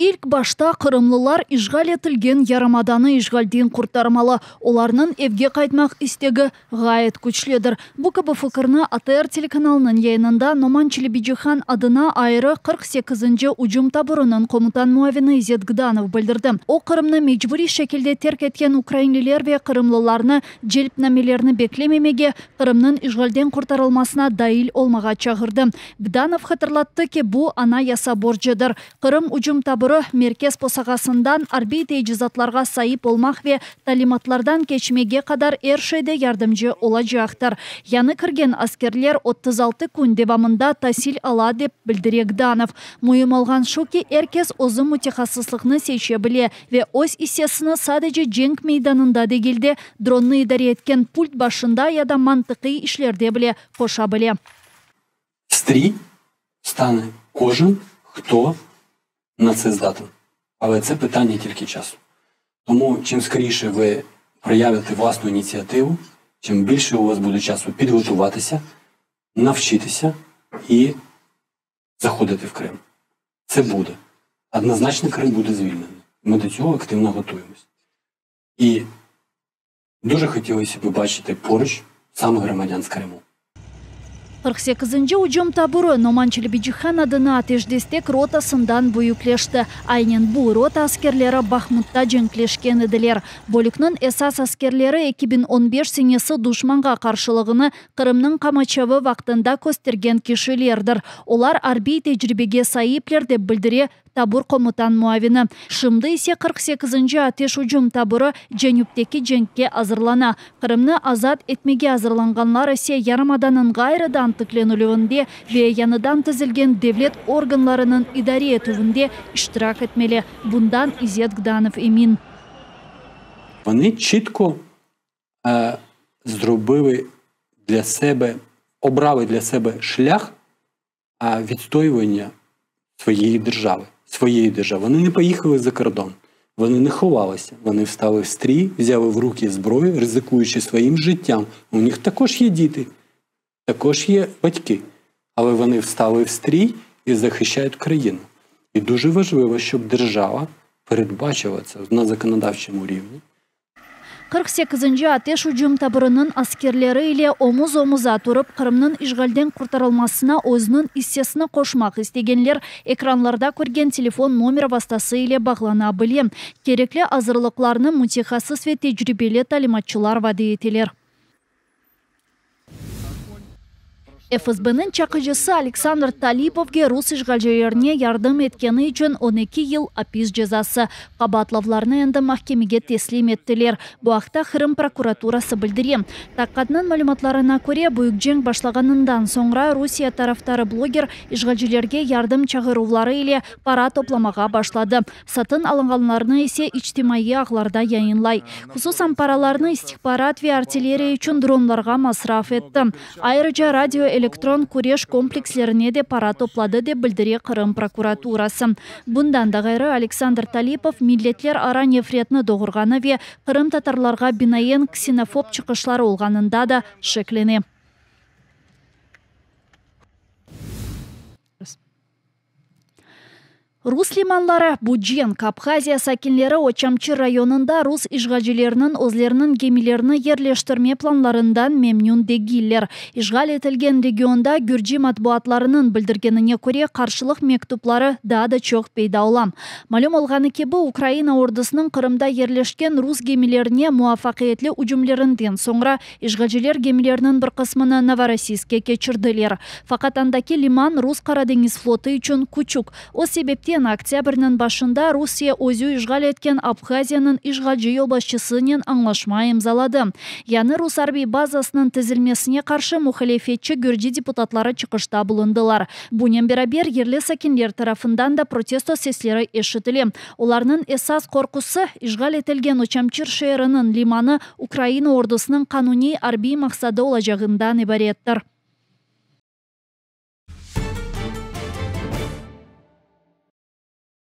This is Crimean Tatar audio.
İlk başta qırımlılar işğal etilgen yarımadanı işğalden qurtarmalı. Olarnıñ evge qaytmaq istegi ğayet küçlüdir. Bu kibi fikirni ATR telekanalınıñ yayınında Noman Çelebicihan adına ayrı 48-nci ücüm taburınıñ komutan muavini İzet Gdanov bildirdi. O, Qırımnı mecburiy şekilde terk etken ukrainliler ve qırımlılarnı celpnamelerni beklememege, Qırımnıñ işğalden qurtarılmasına dail olmağa çağırdı. Gdanov hatırlattı ki, bu anayasa borcudır. Qırım ücüm taburı merkez posağasından arbiy teicizatlarğa saip olmaq ve talimatlardan keçmege qadar er şeyde yardımcı olacaqtır. Yañı kirgen askerler 36 kün devamında tasil ala, dep bildire Gdanov. Müim olğan şu ki, er kes özü mütehassıslıqnı seçe bile ve öz issesini sadece cenk meydanında degil de, dronnı idare etken pult başında ya da mantıqiy işlerde bile qoşa bile. Стрій стане кожен, хто на це здатен. Але це питання тільки часу. Тому чим скоріше ви проявите власну ініціативу, чим більше у вас буде часу підготуватися, навчитися і заходити в Крим. Це буде. Однозначно Крим буде звільнений. Ми до цього активно готуємось. І дуже хотілося б бачити поруч саме громадян з Криму. 48-nci ücüm taburı Noman Çelebicihan adına ateş destek rotasından büyükleşti. Aynen bu rota askerleri Bahmutta cenkleşken ediler. Bölükniñ esas askerleri 2015 senesi duşmanğa qarşılığını Qırımnıñ qamaçavı vaqtında köstergen kişilerdir. Olar arbiy tecribege saipler, dep bildire tabur komutan muavini. Şimdi ise 48-nci ateş ücüm taburı cenüpteki cenkke azırlana. Qırımnı azat etmege azırlanğanlar ise yarımadanıñ ğayrıdan tiklenilüvinde ve yañıdan tizilgen devlet organlarınıñ idare etüvinde iştirak etmeli. Bundan İzet Gdanov emin. Вони чітко е, зробили для себе, обрали для себе шлях е, відстоювання своєї держави. Своєї держави. Вони не поїхали за кордон, вони не ховалися, вони встали в стрій, взяли в руки зброю, ризикуючи своїм життям. У них також є діти, також є батьки, але вони встали в стрій і захищають країну. І дуже важливо, щоб держава передбачила це на законодавчому рівні. 48-nci ateş ücüm taburınıñ askerleri ile omuz-omuza turıp, Qırımnıñ işğalden qurtarılmasına özüniñ issesini qoşmaq istegenler ekranlarda körgen telefon nomeri vastası ile bağlana bile. Kerekli azırlıqlarnı mütehassıs ve tecribeli talimatçılar vade eteler. FSBniñ çaqıcısı Aleksandr Talipovge rus işğalcilerine yardım etkeni içün 12 yıl apis cezası. Qabaatlavlarnı endi mahkemege teslim ettiler. Bu aqta Qırım prokuraturası bildire. Taqiqatnıñ malümatlarına köre, büyük cenk başlağanından soñra Rusiye tarafdarı bloger işğalcilerge yardım çağıruvları ile para toplamağa başladı. Satın alınğanlarnı ise içtimaiy ağlarda yayınlay. Hususan paralarnı istihbarat ve artilleriya içün dronlarğa masraf etti. Ayrıca radioelektron küreş komplekslerine de para topladı, dep bildire Qırım prokuraturası. Bundan da ğayrı, Aleksandr Talipov milletlerara nefretni doğurğanı ve qırımtatarlarğa binaen ksenofob çıqışları olğanında da şeklene. Rus limanları bu cenk. Abhaziya sakinleri Oçamçır rayonında rus işğalcileriniñ özleriniñ gemilerini yerleştirme planlarından memnün degiller. İşğal etilgen regionda gürci matbuatlarınıñ bildirgenine köre, qarşılıq mektupları daa da çoq peyda ola. Malüm olğanı kibi, Ukraina ordusınıñ Qırımda yerleşken rus gemilerine muvafaqiyetli ücümlerinden soñra İşğalciler gemilerniñ bir qısmını Novorossiyske keçirdiler. Faqat andaki liman rus Qara deñiz flotu içün küçük. O sebepten oktâbrniñ başında Rusiye özü işğal etken Abhaziyanıñ işğalci yolbaşçısınen añlaşma imzaladı. Yañı rus arbiy bazasınıñ tizilmesine qarşı muhalefetçi gürci deputatları çıqışta bulundılar. Bunen beraber, yerli sakinler tarafından da protesto sesleri eşitile. Olarnıñ esas qorqusı, işğal etilgen Oçamçır şeeriniñ limanı Ukraina ordusınıñ qanuniy arbiy maqsadı olacağından ibarettir.